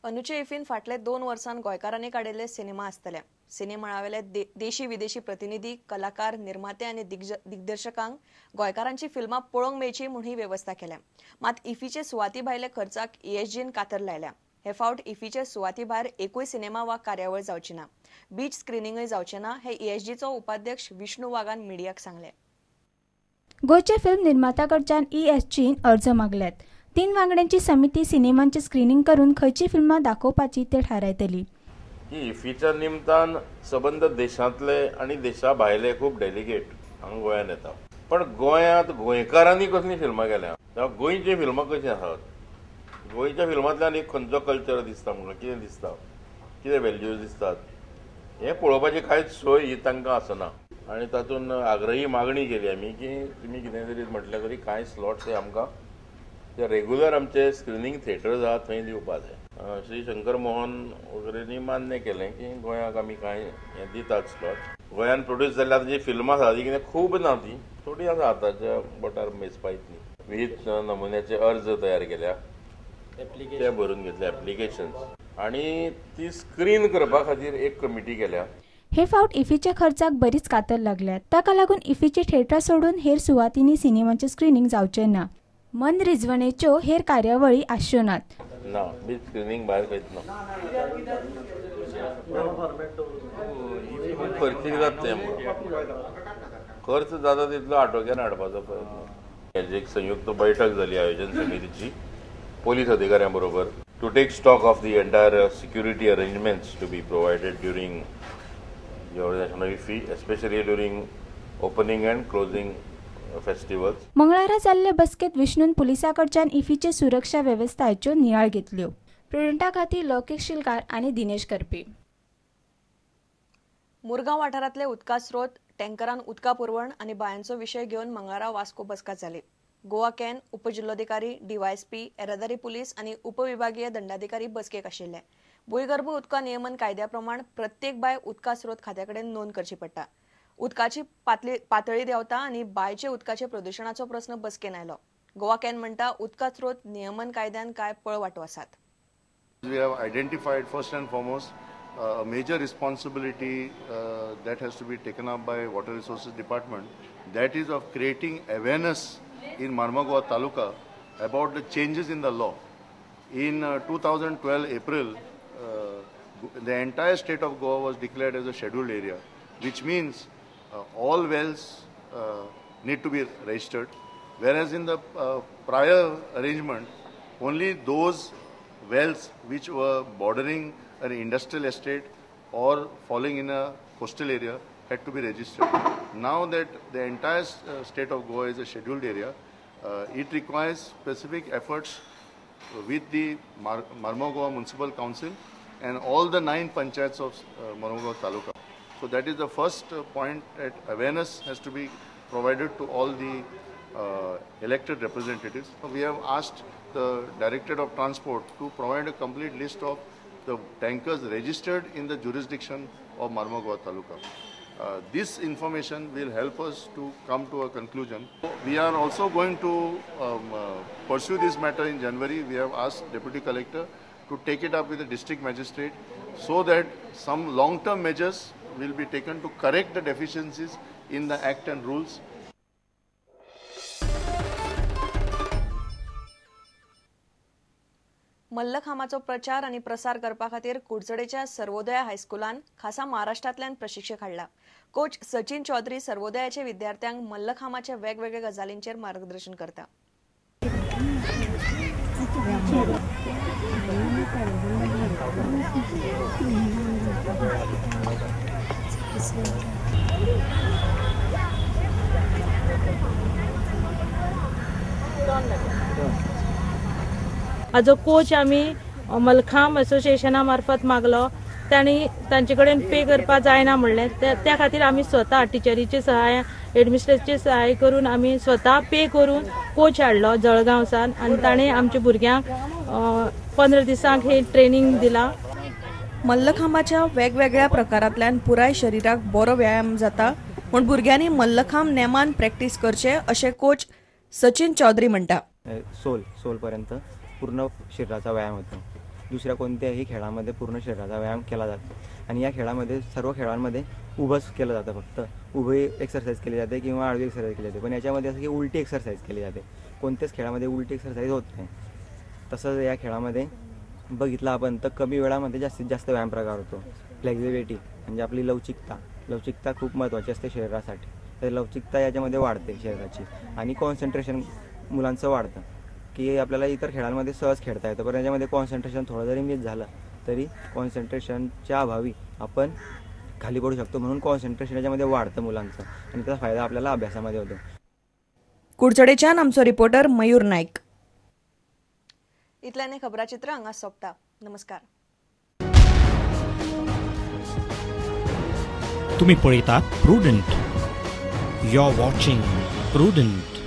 अंदूचे इफीन फाटले 2 वर्सां गोंयकारांनी काडिल्ले सिनेमा आसतले. सिनेमळावेले देशी विदेशी प्रतिनिधी, कलाकार, निर्माते आनी दिग्दर्शकांक गोंयकारांची फिल्मां पळोवंक मेळची म्हूण ही वेवस्था केल्या. मात इफीचे सुवाती भायले खर्चाक ईएसजीन कातर लायल्या. हे फावट इफीचे सुवाती भायर एकूय सिनेमा वा कार्यावळ जावची ना, बीच स्क्रिनिंगय जावचें ना, हे ईएसजीचो उपाध्यक्ष विष्णू वाघान मिडियाक सांगलें. गोंयच्या फिल्म निर्मात्या कडच्यान ईएसजीन अर्ज मागल्यात. 3 वांगड्यांची समिती सिनेमांचे स्क्रिनिंग करून खंयची फिल्मां दाखोवपाची ते थारायतली. इफीच्या निमतान सबंद देशांतले आनी देशा भायले खूब डेलिगेट हांगा गोंयांत येता, पण गोंयांत गोंयकारांनी कसलीं फिल्मां केल्या, जावं गोंयचीं फिल्मां कशीं आसात, गोंयच्या फिल्मांतल्यान एक खंयचो कल्चर दिसता, आमकां कितें दिसता, कितें व्हॅल्यूज दिसतात, हें पळोवपाची कांयच सोय ही तांकां आसना. आनी तातूंत आग्रही मागणी केली आमी की तुमी कितें तरी म्हटल्यार तरी कांय स्लॉट्स हे आमकां ते रेगुलर आमचे स्क्रिनींग थिएटर्स आहा थंय दिवपा जाय. श्री शंकर मोहन वगैरेंनी मान्य केलें की गोंयाक आमी कांय हें दितात स्लॉट. गोंयान प्रोड्यूस जाल्ली आतां जी फिल्मां आसा ती कितें खूब ना, ती थोडी आसा आतांच्या बोटार मेजपा इतली. विविध नमुन्याचे अर्ज तयार केल्या, ते भरून घेतले एप्लिकेशन्स आनी ती स्क्रीन करपा खातीर एक कमिटी केल्या. हे फावट इफीच्या खर्चाक बरीच कातर लागल्या. ताका लागून इफीची थिएटरां सोडून हेर सुवातींनी सिनेमाचें स्क्रिनींग जावचें ना. मन रिजवणेच्यो हेर कार्यावळी आसच्यो नात. ना, बीच स्क्रिनींग भायर खंयच ना, खर्चीक जाता तें, खर्च जाता तितलो आटोक्यान हाडपाचो प्रयत्न. हेजी एक संयुक्त बैठक जाली आयोजन समितीची पोलीस अधिकाऱ्यां बरोबर to take stock of the entire security arrangements to be provided during the organisation of IFFI, especially during opening and closing festivals. मंगळारा जाल्ले बसकेत विष्णून पुलिसां कडच्यान इफीचे सुरक्षा वेवस्थायेच्यो नियाळ घेतल्यो. प्रुडंटा खातीर लौकीक शिलकार आनी दिनेश करपी. मुरगांव वाठारांतले उदका स्रोत, टँकरान उदका पुरवण आनी बायांचो विशय घेवन मंगळारा वास्को बसका जाली. गोवा can उपजिल्लोधिकारी, डीवायएसपी, येरादारी पुलीस आनी उपविभागीय दंडाधिकारी बसकेक आशिल्ले. भूंयगर्भ उदका नियमन कायद्या प्रमाण प्रत्येक बाय उदका स्रोत खात्या कडेन नोंद करची पडटा. उदकाची पातळी देंवता आनी बायचे उदकाचे प्रदुशणाचो प्रस्न बसकेन आयलो. गोवा can म्हणटा उदका स्रोत नियमन कायद्यान कांय पळवाटो आसात. We have identified first and foremost a major responsibility that has to be taken up by Water Resources Department, that is of creating awareness in Marmagoa Taluka about the changes in the law. In 2012 April, the entire state of Goa was declared as a scheduled area, which means all wells need to be registered, whereas in the prior arrangement, only those wells which were bordering an industrial estate or falling in a coastal area had to be registered. Now that the entire state of Goa is a scheduled area, it requires specific efforts with the Marmagoa Municipal Council and all the 9 panchayats of Marmagoa Taluka. So that is the first point, that awareness has to be provided to all the elected representatives. We have asked the Directorate of Transport to provide a complete list of the tankers registered in the jurisdiction of Marmagoa Taluka. This information will help us to come to a conclusion. We are also going to pursue this matter in January. We have asked Deputy Collector to take it up with the district magistrate so that some long-term measures will be taken to correct the deficiencies in the act and rules. मल्लखांबाचो प्रचार आनी प्रसार करपा खातीर कुडचडेच्या सर्वोदया हायस्कुलान खासा महाराष्ट्रांतल्यान प्रशिक्षक हाडला. Coach Sachin Chaudhary सर्वोदयाचे विद्यार्थ्यांक मल्लखांबाच्या वेगवेगळ्या गजालींचेर मार्गदर्शन करता. हाजो कोच आमी मलखांब असोसिएशना मार्फत मागलो, तांणी तांचे कडेन पे करपाक जायना म्हणलें. त्या खातीर आमी स्वता टिचरीचे सहाय, एडमिनिस्ट्रेटरचे सहाय करून आमी स्वता पे करून कोच हाडलो जळगांवसान आनी ताणें आमच्या भुरग्यांक 15 दिसांक हे ट्रेनींग दिलां. मल्लखांबाच्या वेगवेगळ्या प्रकारांतल्यान पुराय शरिराक बरो व्यायाम जाता म्हूण भुरग्यांनी मल्लखांब नेमान प्रॅक्टीस करचे अशें कोच सचिन चौधरी म्हणटा. सोलपर्यंत पूर्ण शरीराचा व्यायाम होतो. दुसऱ्या कोणत्याही खेळामध्ये पूर्ण शरीराचा व्यायाम केला जातो आणि या खेळामध्ये सर्व खेळांमध्ये उभंच केलं जातं, फक्त उभी एक्सरसाइज केली जाते किंवा आडवी एक्सरसाइज केली जाते, पण याच्यामध्ये असं की उलटी एक्सरसाइज केली जाते. कोणत्याच खेळामध्ये उलटी एक्सरसाइज होत नाही. तसंच या खेळामध्ये बघितलं आपण तर कमी वेळामध्ये जास्तीत जास्त व्यायाम प्रकार होतो. फ्लेक्झिबिलिटी म्हणजे आपली लवचिकता खूप महत्त्वाची असते शरीरासाठी, तर लवचिकता याच्यामध्ये वाढते शरीराची आणि कॉन्सन्ट्रेशन मुलांचं वाढतं की आपल्याला इतर खेळांमध्ये सहज खेळता येतं, पण याच्यामध्ये कॉन्सन्ट्रेशन थोडं जरी मिस झालं तरी कॉन्सन्ट्रेशनच्या अभावी आपण खाली पडू शकतो, म्हणून कॉन्सन्ट्रेशन याच्यामध्ये वाढतं मुलांचं आणि त्याचा फायदा आपल्याला अभ्यासामध्ये होतो. कुडचडेच्यान आमचो रिपोर्टर मयूर नाईक. इतल्याने खबराचित्र हांगा सोंपता. नमस्कार. तुम्ही पळयतात Prudent. You are watching Prudent.